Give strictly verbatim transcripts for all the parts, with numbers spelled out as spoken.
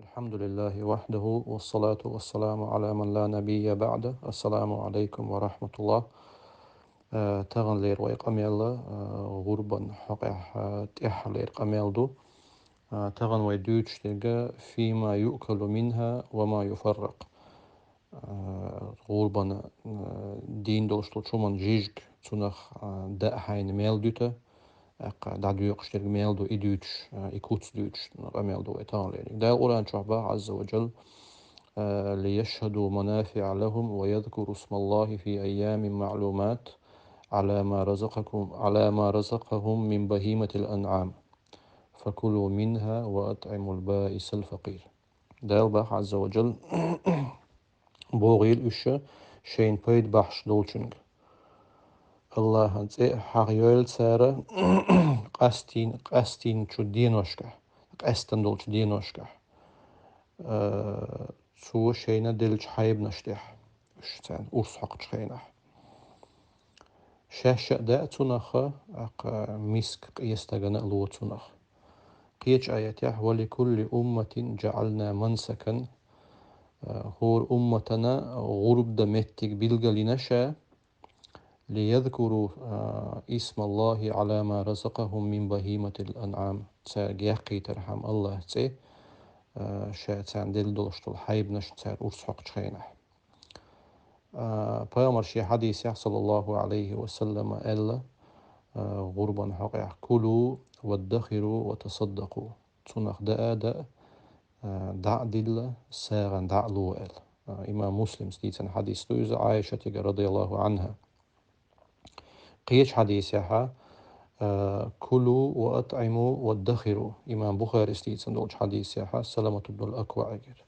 الحمد لله وحده والصلاة والسلام على من لا نبي بعده. السلام عليكم ورحمة الله. Э, таханлера вай къамел, э, гӀурбан хьокъехь, э, тӀехьалера къамел ду. Э, тахан вай дуьйцуш дерг فيما يؤكل منها وما يفرق. Э, гӀурбан, э, дийна долуш долчу хӀуманан жижиг, цунах, э, даа хьайна мел дуьту, тӀаккха дӀадоькъуш дерг мел ду, и дуьйцуш, э, и куц дуьйцуш къамел ду вай таханлерниг. Дала Къуръан чохь боху, عز وجل, э, ليشهدوا منافع لهم ويذكروا اسم الله في أيام معلومات على ما رزقكم، على ما رزقهم من بهيمة الأنعام فكلوا منها وأطعموا البائس الفقير. Дала боху, عز وجل, бохийла уьш шайна пайда бахьаш долчуьнга. АллахӀан цӀе хьахайойла цара къастийна, къастийначу деношкахь, къаьстина долчу деношкахь. Э, цо шайна деллачу хьайбанаш тӀехь, уьш царна урс хьокхучу хенахь. Шаьш а даа цунах, тӀаккха миска къен стагана а ло цунах. Кхечу аятехь: ولكل أمة جعلنا منسكا, э, хӀора умматана гӀурба дан меттиг билгал йина ша, ليذكروا, э, اسم الله على ما رزقهم من بهيمة الأنعام. Цаьрга яккхийтархьама АллахӀан цӀе, э, ша царна делла долуш долу хьайбанаш цара урс хьокхучу хенахь. А, пайхамар шен хьадисехь, صلى الله عليه وسلم, аьлла, а, гӀурбан хьокъехь: كلوا وادخروا وتصدقوا. Цунах даа а даа, а, дӀа а дилла, сагӀина дӀа а ло, аьлла. А, имам Муслимс дийцина хьадис ду иза, Ӏайшатигара, رضي الله عنها. Кхечу хьадисехьа, а, كلوا وأطعموا وادخروا. Имам Бухарис дийцина долчу хьадисехьа, Саламат ибн ал-Акваъигара.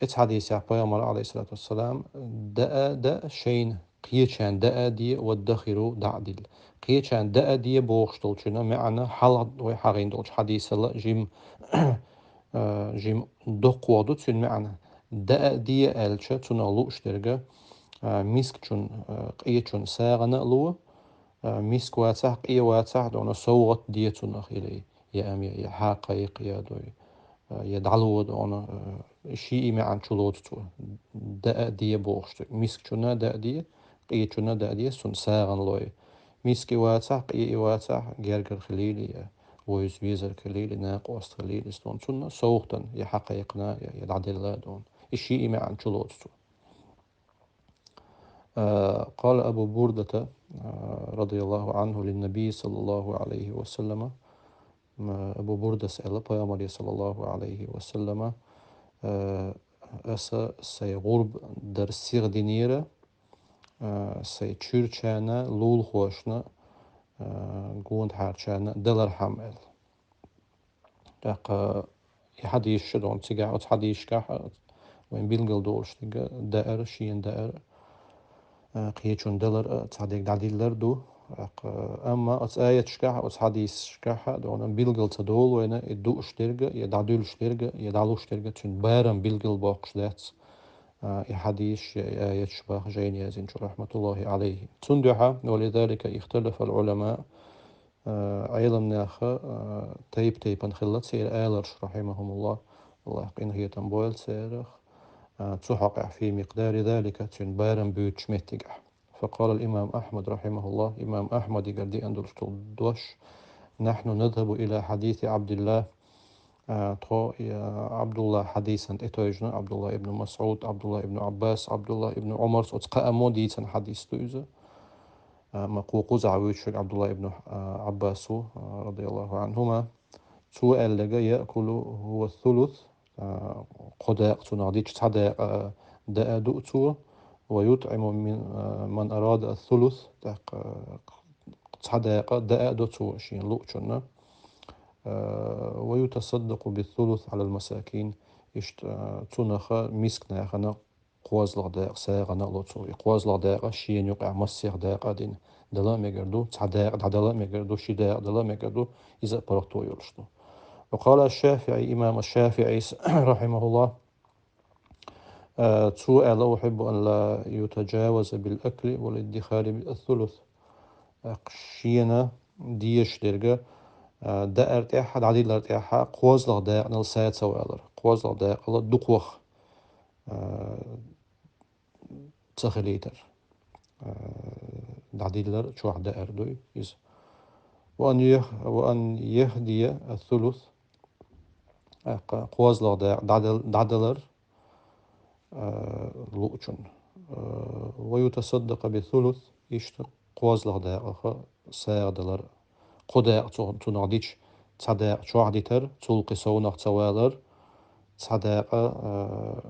Эцу хьадисехь пайхамар, عليه الصلاة والسلام, даа а даа шайна, кхечарна даа а де, وادخروا, дӀа а дилла. Кхечарна даа а де бохуш долчунна маьӀна хьалха вай хьахийна долчу хьадисал жима, а, жима доккхох ду цуьнан маьӀна. Даа а де аьлча, цунах лууш дерг, а, мискачун, а, къечун сагӀина а ло, а, миска вацахь, къе вацахь, дона совгӀат де цунах или, я ам, я, я хьакхайкха, я дой, а, я дӀало, дона, а, ши и маьӀна чулоцу цо. Даа а де бохуш ду. Мискачунна даа а де, къечунна даа а де, цунна сагӀина лой. Миска и вацахь, къе и вацахь, гергара хилийла, я вевза-везар хилийла, накъост хилийла, дона цунна совгӀатана, я хьакхайкхина, я, я дӀаделла, дона. И ши и маьӀна чулоцу цо. А, قال أبو بردة, а, رضي الله عنه للنبي صلى الله عليه وسلم, м, Абу Бурдас аьлла пайхамаре, صلى الله عليه وسلم, а, аса сайн гӀурба дар сиха динера, а, сайн чуьрачарна, лулахошна, а, гондахьарчарна далархьама аьлла. ТӀаккха и хьадисаш а дона цигахь, оцу хьадисашкахь а вайн билгал долуш дерг, даар, шена даар, а, кхечунна далар а, цхьа дерг дӀадиллар ду. ТӀаккха, амма оцу аяташкахь а, оцу хьадисашкахь а дона билгал ца долу вайна и дууш дерг, я дӀадуьллуш дерг, я дӀалуш дерг, цуьнан барам билгал боккхуш дац, а, и хьадисаш я и аяташ боху жайна яздинчо, رحمة الله عليه. Цундуьхьа, ولذلك اختلف العلماء, а, Ӏеламнаха, а, тайп-тайпана хилла церан аларш, رحمهم الله, АллахӀа къинхетам бойла церах, а, цу хьокъехь, في مقدار ذلك, цуьнан барам буьйцучу меттигехь. فقال الإمام أحمد رحمه الله, имам Ахьмадигара деана долуш долу дош: نحن نذهب إلى حديث عبد الله, а, тхо, я, Ӏабдуллахь хьадисана тӀетевжина, Ӏабдуллахь ибн МасӀуд, Ӏабдуллахь ибн Ӏаббас, Ӏабдуллахь ибн Ӏумарс, оцу кхаамо дийцина хьадис ду иза. А, ма кху кхузахь вуьйцуш верг Ӏабдуллахь ибн, а, Ӏаббас ву, а, رضي الله عنهما. Цо аьлларг: يأكل هو الثلث, а, кхо дакъа цунах дича, цхьа дакъа даа ду цо, ويطعم من, а, من أراد الثلث, тӀаккха, а, цхьа дакъа даа а до цо шена луучунна, а, ويتصدق بالثلث على المساكين, иштта, а, цунах мискачу нахана кхозлагӀа дакъа сагӀина а ло цо. И кхозлагӀа дакъа шена юкъахь массех дакъа а дина дала а мегар ду, цхьа дакъа дӀадала а мегар ду, ши дакъа дала а мегар ду, иза а паргӀато йолуш ду. وقال الشافعي, имам аш-ШафиӀис, رحمه الله, а, цо аьлла: أحب أن لا يتجاوز بالأكل والادخار الثلث. ТӀаккха шена дезаш дерг, а, даар тӀехь, дӀадиллар тӀехь кхозлагӀа дакъанал са ца валар. кхозлагӀа декъала дукхох, а, ца хилийтар. А, дӀадиллар, чохь даар дуй иза. Ва ан яхь-, ва ан яхдия ас-сулус, а, кхозлагӀа декъа дӀадал-, дӀадалар, а, луучун. А, ва ютасаддакъа би-сулус, иштта кхозлагӀа декъах сагӀа далар. Кхо декъа цу-, цунах дича, цхьа декъа чохь дитар, цул кхин совнах ца валар, цхьа декъа, а,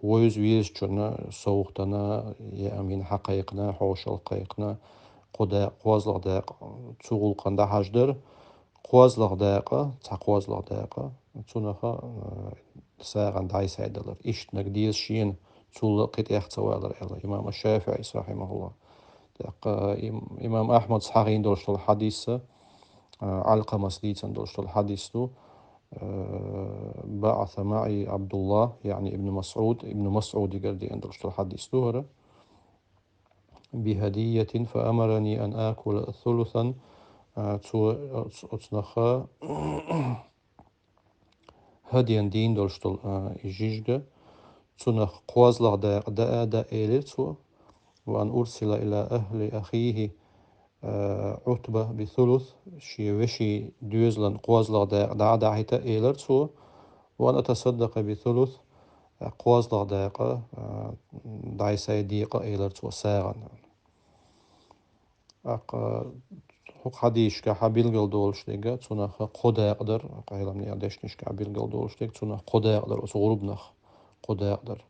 вевза везачунна совгӀатана, я амин хьакхайкхина, хьошалгӀа кхайкхина, кхо декъа, кхозлагӀа декъа цу гӀуллакхана дӀахьаждар, кхозлагӀа декъа, цхьа кхозлагӀа декъа, цунах, а, сагӀан дӀасайдалар. Иштта наг деза шена, цул кхин тӀех ца валар, аьлла имам аш-ШафиӀис, рахьимахуллахӀ. ТӀаккха им-, имам Ахьмада схьахьийна долуш долу хьадис, а, Ӏалкъамас дийцина долуш долу хьадис ду, а, «БаӀаса маӀи Ӏабдуллахь», яъни Ибн МасӀуд, Ибн МасӀудигара деана долуш долу хьадис ду хӀара. «Бихадиятин фаамарани ан акула сулусан», а, цо, оц-, оцунах хадиян дийна долуш долу, а, и жижиг, цунах кхозлагӀа декъа даа, даа, элира цо. «Ва ан урсила ила ахли ахихи, а, Ӏутба би сулус», шен вешин доьзалан кхозлагӀа декъа дӀа а дахьийта, элира цо. «Ва ан атасаддакъа би сулус», а, кхозлагӀа декъа, а, дӀасайдекъа, элира цо, сагӀан. ТӀаккха хӀокху хьадисашкахь билгалдолуш дерг, цунах кхо дакъа дар, Ӏеламнехан дешнашкахь билгалдолуш дерг, цунах кхо дакъа дар, оцу гӀурбанах кхо дакъа дар.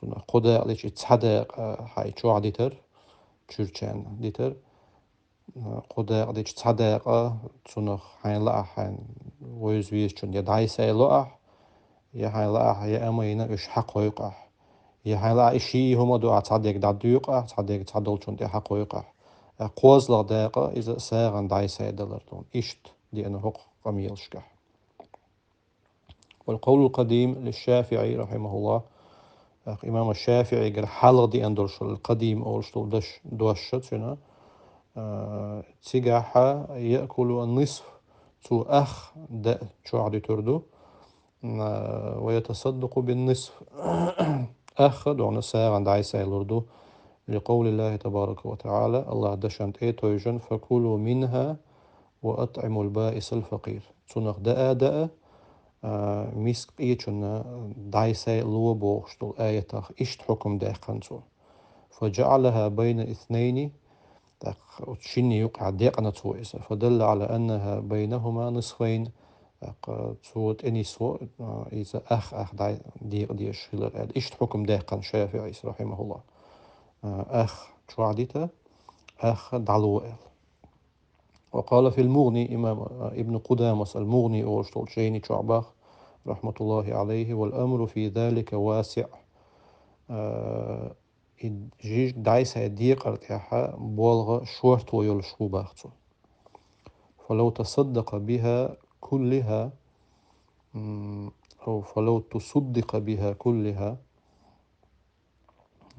Цунах кхо дакъа дича, и цхьа дакъа хьайн чохь дитар, чуьрченна дитар. Кхо дакъа дича, цхьа дакъа цунах хьайн лаахь, хьайн вевза везачунна я дӀасайло ахь, я хьайн лаахь, я амайна уьш хьакхойкху ахь. Я хьайн лаахь, и ший хӀума ду ахь, цхьа дерг дӀадоькъу ахь, цхьа дерг цхьадолчунна тӀе хьакхойкху ахь. ТӀаккха кхозлагӀа дакъа иза сагӀан дӀасайдалар ду. Иштта деана хӀокху къамелашкахь. Вал къавлул къадим лиш-ШафиӀи, рахьимахуллахӀ. ТӀаккха имам аш-ШафиӀигара хьалха деана долуш долу къадим олуш долу даш, дош цуьнан. А, цигахь яъкулу ан-нисф, цо ах даа чохь дуьтур ду. А, ва ятасаддакъу бин-нисф. Ах а дуьхьал сагӀан дӀасайлур ду. Ли къавлиллахи табарака ва таӀала, АллахӀан дашна тӀе а тевжина: «Факулу минха ва атӀимул баисал факъир». Цунах даа а даа, а, мискъинчунна дӀасайло бохуш долу аятах иштта хьукам даьккхина цо. «Фа жаӀалаха байна иснайни», тӀаккха оцу шинна юкъахь декъна цо иза. «Фа далла Ӏала аннаха байнахума нисфайн». ТӀаккха цо тӀенисво, а, иза ах, ах дӀа-, декъа дезаш хилар аьлла. Иштта хьукам даьккхина ШафиӀис, рахьимахуллахӀ. А, ах чохь дита, ах дӀало аьлла. Ва къала фил-МугӀни, имам, а, Ибн Къудамас ал-МугӀни олуш долчу жайни чохь баха, рахьматуллахӀи Ӏалайхи: «Вал амру фи залика васиӀ». А, и жижиг дӀасайдекъар тӀехь болх шорто йолуш ву баха цо. «Фалав тасаддакъа биха куллиха», м, ав «фалав тусаддакъа биха куллиха».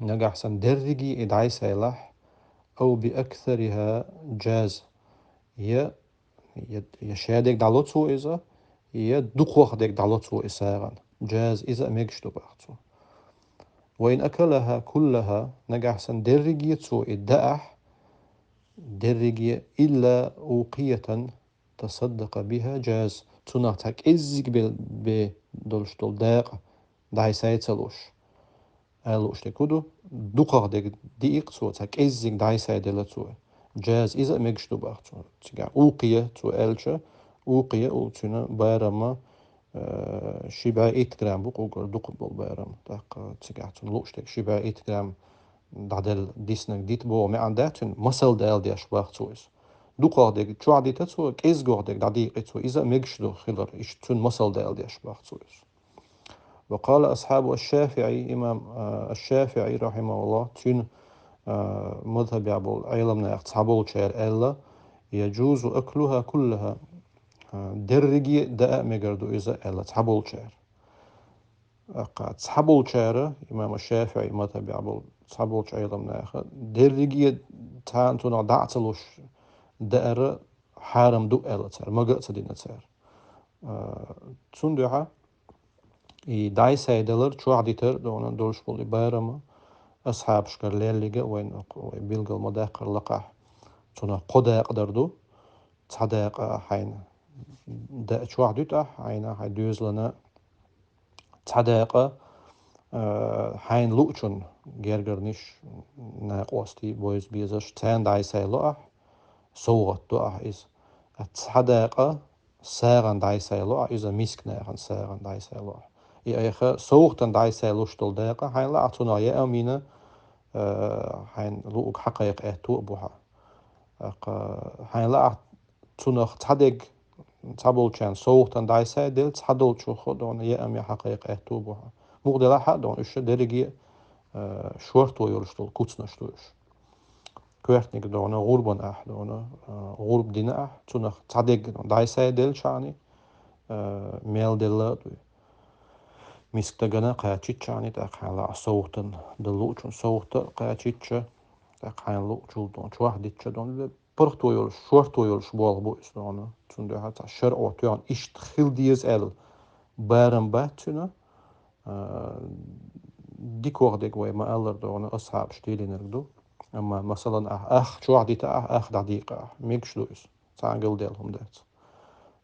Нагахь санна дерриге и дӀасайлахь, «ав би аксариха джаз». Я, я, я шадерг дӀало цо иза, я дукхох дерг дӀало цо и сагӀан. Джаз, иза а мегаш ду баха цо. «Ва ин акалаха куллаха», нагахь санна дерриге цо и даахь, дерриге, «илла укъиятан тасаддакъа биха джаз», цунах цхьа кӀеззиг бе, бе долуш долу дакъа дӀасай ца луш. Ала лууш дерг хӀун ду? Дукхах дерг диъ-кх цо, цхьа кӀеззиг дӀасай дела цо. Джаз, иза а мегаш ду баха цо. Цигахь укъия цо аьлча, укъия у цуьнан барамма, э, ши бӀе итт грамм бу-кх уггар дукха болу барамма. ТӀаккха цигахь цунна лууш дерг ши бӀе итт грамм дӀаделла диснарг дита боху маьӀна дац цуьнан, масал дала деш баха цо иза. Дукхах дерг чохь дита цо, кӀезгох дерг дӀадийкъи цо, иза а мегаш ду хилар, иштта цуьнан масал дала деш баха цо иза. Ва къала асхьабу аш-ШафиӀи, имам, а, аш-ШафиӀи, рахьимахуллахӀ, цуьнан, а, мазхабехь болу Ӏеламнаха цхьаболчара аьлла: «Яджузу аклуха куллаха». А, дерриге даа а мегар ду иза аьлла цхьаболчара. ТӀаккха цхьаболчара, имам аш-ШафиӀи мазхабехь болу цхьаболчу Ӏеламнаха, дерриге царна цунах дӀа а ца луш даара хьарам ду аьлла цара, мага а ца дина цара. А, цундуьхьа И дӀай-сай далар, чохь дитар, дона долуш болу и барам, асхьабашкара леллиг а вайна, вай билгал ма даккхара лакхахь, цунах кхо дакъа дар ду. Цхьа дакъа хьайна даа чохь дуьту ахь, хьайна, хьайн доьзална, цхьа дакъа, а, хьайна луучун гергарниш, накъостий, бойза безаш, царна дӀай-сай ло ахь, совгӀат до ахь иза. А цхьа дакъа сагӀан дӀай-сай ло ахь, иза миска нахана сагӀан дӀай-сай ло ахь. И айхьа совгӀатан дӀай-сай луш долу дакъа, хьайна лаахь цунах яа а йина, а, хьайна луург хьакхайкха аьтту а бу хьан. ТӀаккха хьайна лаахь цунах цхьа дерг, цхьаболчарна совгӀатан дӀай-сай делла, цхьадолчух а дона яа а йина хьакхайкха аьтту а бу хьан. Муха делахь а дона, уьш дерриге а, а, шорто йолуш долу куцнаш ду уьш. Коьртаниг дона гӀурбан ахь дона, а, гӀурба дина ахь, цунах цхьа дерг дона дӀай-сай деллачхьана, а, мел делла а дуй. Миска дагана кхачийчхьана, тӀаккха хьайна лаахь совгӀатан дала луучун совгӀата кхачийча, тӀаккха хьайна луучул дона чохь дитча дона, паргӀато йолуш, шорто йолуш болх бу иза дона. Цундела цхьа шарӀо тоьхна иштта хила деза аьлла барам бац цуьнан. А, дикох дерг вай ма-аллара дона, асхьабаш тилийнарг ду. Амма, масалан, ахь ах чохь дита ахь, ах дӀадийкъа ахь, мегаш ду иза, цхьа а галдаьлла хӀума дац.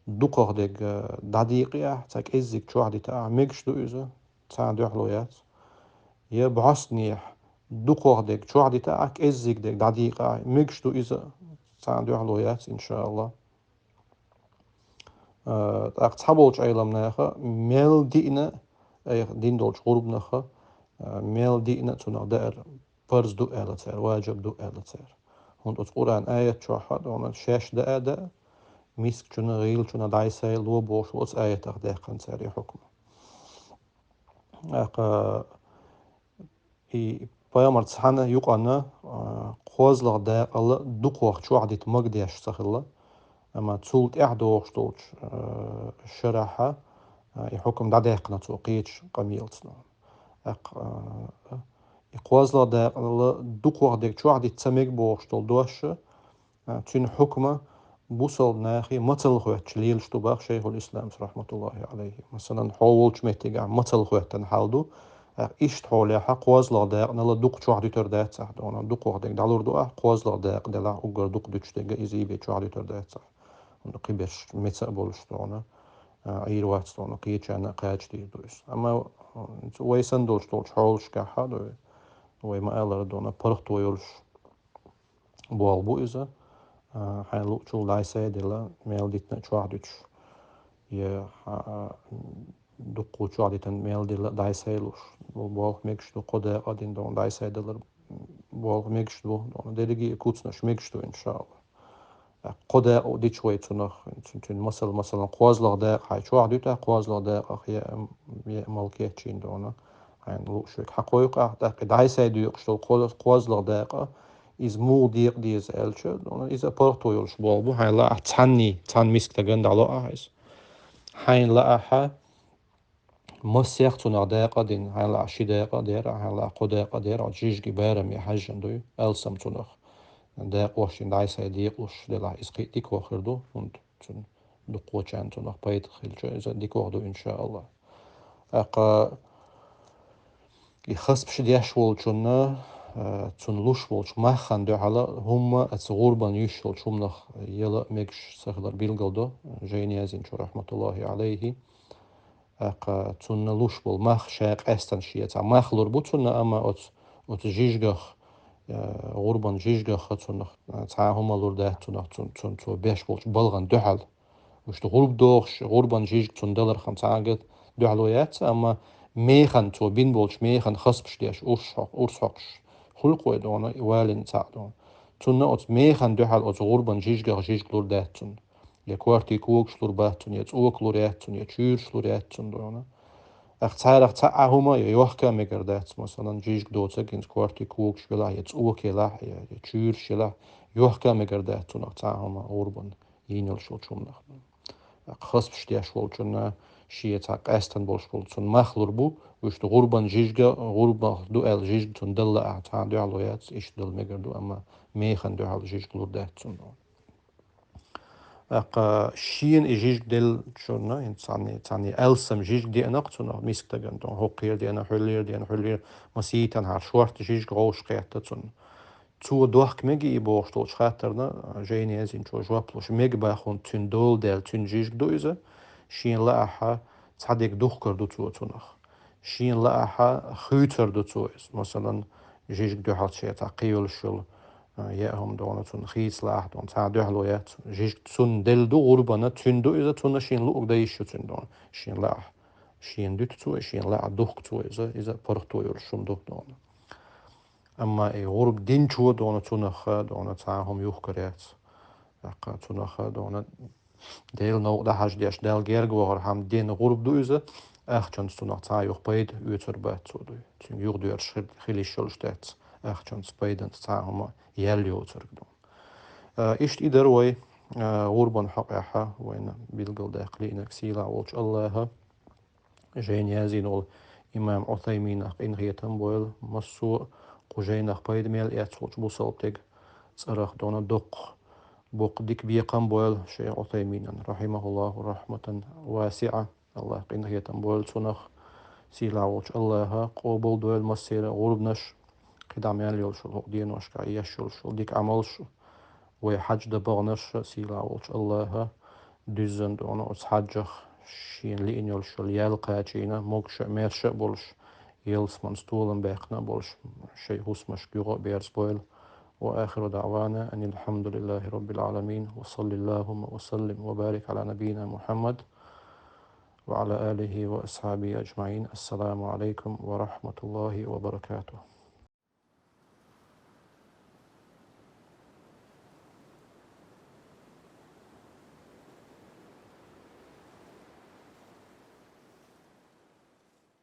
Дукхах дерг, а, дӀадийкъи ахь, цхьа кӀеззиг чохь дита ахь, мегаш ду иза, цхьа а дуьхьало яц. Я бӀостанехьа дукхах дерг чохь дита ахь, кӀеззиг дерг дӀадийкъа ахь, мегаш ду иза, цхьа а дуьхьало яц, иншааллахӀ. А, тӀаккха цхьаболчу Ӏеламнаха мел диъна, айхьа дина долчу гӀурбанах, а, мел диъна цунах даар парз ду аьлла цара, важиб ду аьлла цара. ХӀунда оцу Къуръан аят чохь а дона шаьш даа а даа, мискачунна, гӀийлачунна дӀай-сай ло бохуш оцу аятах даьккхина цара и хьукма. ТӀаккха и пайхамар цхьана юкъана, а, кхозлагӀа дакъала дукхох чохь дита магадеш ца хилла, амма цул тӀаьхьа догӀуш долчу, а, шарахьа, а, и хьукам дӀадаьккхина цо кхечу къамелаца. ТӀаккха, а, и кхозлагӀа дакъала дукхох дерг чохь дита ца мега бохуш долу дош, а, цуьнан хьукма бусалба нахе мацалла хоьттуш лелаш ду боху Шайхул-Исламс, рахьматуллахӀи Ӏалайхи. Масалан, хьо волчу меттигехь мацалла хоьттина хьал ду. ТӀаккха иштта хьолехьа кхозлагӀа дакъанала дукха чохь дуьтур дац ахь дона. Дукхох дерг дӀалур ду ахь, кхозлагӀа дакъа делахь, уггар дукха дуьтуш дерг иза ийбе чохь дуьтур дац ахь. ХӀунда кхиберш меца а болуш дона, а, Ӏийр вац дона, кхечарна а кхача дийр ду иза. Амма, а, вай санна долуш долчу хьолашкахь а ду, вай ма-аллара дона, паргӀато йолуш болх бу иза, а, хьайн луучул дӀай-сай а делла, мел дитина чохь дуьтуш, я, а, дуккха чохь дитина мел дилла дӀай-сай луш. Бу болх мегаш ду, кхо дакъа дина дона дӀай-сай далар болх мегаш ду, дона дерриге а куцнаш мегаш ду, иншааллахӀ. Кхо дакъа дича вай цунах, цуьнан масал, масалан, кхозлагӀа дакъа хьайн чохь дуьтахь, кхозлагӀа дакъах я, я мал кечйина дона. Хьайна лууш верг хьакхойкху ахь, тӀаккха дӀай-сай доькъуш долу кхо-, кхозлагӀа дакъа, иза муха декъа деза аьлча, ну, иза паргӀато йолуш болх бу, хьайна лаахь цхьанний, цхьана миска дагана дӀало ахь иза. Хьайна лаахьа, массех цунах дакъа а дина, хьайна лаахь ши дакъа а дера, хьайна лаахь кхо дакъа а дера, оцу жижиге барам я хьаьжжина дуй, алсам цунах. Дакъош дина дӀай-сай декъалуш делахь, иза кхин а дика хир ду, хӀунда цунна дукхочарна цунах пайда хилча, иза дикох ду, иншааллахӀ. ТӀаккха и хазпаш деш волчунна, а, цунна луш волчу маххан дуьхьала хӀумма а, цу гӀурбан юьсуш йолчу хӀуманах яла мегаш ца хилар билгал до, жайна яздинчо, рахьматуллахӀи Ӏалайхи. ТӀаккха цунна луш болу мах ша къаьстина шеца. Мах лур бу цунна, амма оцу, оцу жижигах, э, гӀурбан жижигах цунах, э, цхьа а хӀума лур дац цунах, цун-, цун-, цо беш болчу балгӀан дуьхьал. Вуьшта гӀурба дохуш, гӀурбан жижиг цунна далархьама цхьа а гат дуьхьало яц, амма механ, цо бин болчу механ хазпаш деш, урс хьо-, урс хьокхуш. Хуьлу-кх вай дона, валина цхьаъ дона. Цунна оцу механ дуьхьал оцу гӀурбан жижигах жижиг лур дац цунна. Я коьртий когаш лур бац цунна, я цӀока лур яц цунна, я чуьйраш лур яц цунна дона. Ах царах цхьа а хӀума я йохка а мегар дац, масалан, жижиг доцург хӀинца коьртий когаш елахь, я цӀока елахь, я, я чуьйраш елахь, йохка а мегар дац цунах цхьа а хӀума гӀурбан йийна йолуш йолчу хӀуманах. Ах хазпаш деш волчунна шен цхьа къаьстина болуш болу цунна мах лур бу, вуьшта гӀурбан жижига, гӀурбан ду аьлла жижиг цунна далла ахь, цхьа а дуьхьало яц, иштта дала мегар ду, амма механ дуьхьал жижиг лур дац цунна. ТӀаккха шена и жижиг деллачунна, хӀинца цхьанне, цхьанне алсам жижиг деана-кх цунах, мискадагана, дон, хӀокхера деана, хӀуллера деана, хӀуллера, масийтанхьара шортта жижиг вовшахкхетта цунна. Цо дохка мега и бохуш долчу хаттарна, жайна язйинчо жоп луш, мега бахунца цуьнан дола даьлла, цуьнан жижиг ду иза, шена лаахь цхьа дерг духкур ду цо цунах. Шена лаахь хуьйцур ду цо иза. Масалан, жижиг дуьхьал шен цхьа кхин йолуш йолу, а, яа хӀума дона цунна хийца лаахь дона, цхьа дуьхьало яц. Жижиг цунна делла ду гӀурбана, цуьнан ду иза, цунна шена луъург дан йиш ю цуьнан дона. Шена лаахь шена дуьту цо, шена лаахь духку цо иза, иза паргӀато йолуш хӀума ду дона. Амма и гӀурба динчо дона цунах, дона цхьа а хӀума юхкур яц. ТӀаккха цунах, дона Делан новкъа дӀахьаждеш, Далла герга вахархьама дина гӀурба ду иза, ахчанца цунах цхьа а юха пайда оьцур бац цо дуй. Цуьнга юхадоьрзуш хил-, хила йиш йолуш дац, ахчанца пайданца цхьа а хӀума яьлла йоцург ду. А, иштта и дара вай, а, гӀурбан хьокъехь вайна билгалдаккха лиънарг сийлахь волчу АллахӀа. Жайна язйина волу имам Ӏусайминах къинхетам бойла, массо а кху жайнах пайда мел эцна волчу бусалба стеган цӀарах дона доккха, боккха дика бекхам бойла шайх Ӏусайминан, рахьимахуллаху рахьматан васиӀа. АллахӀа къинхетам бойла цунах, сийлахь волчу АллахӀа къобал дойла массеран гӀурбанаш, кхидӀа мел йолуш йолу хӀокху деношкахь еш йолуш йолу дика Ӏамалш, вай хьаьж дан баханарш сийлахь волчу АллахӀа дуьззина дона оцу хьаьжах шена лиъна йолуш йолу ял кхачийна, могуш а, маьрша а болуш, ялсаманин столам баьккхина а болуш, шайн хӀусамашка юха а берзабойла. وآخر دعوانا أن الحمد لله رب العالمين، وصل اللهم وسلم وبارك على نبينا محمد وعلى آله وأصحابه أجمعين. السلام عليكم ورحمة الله وبركاته.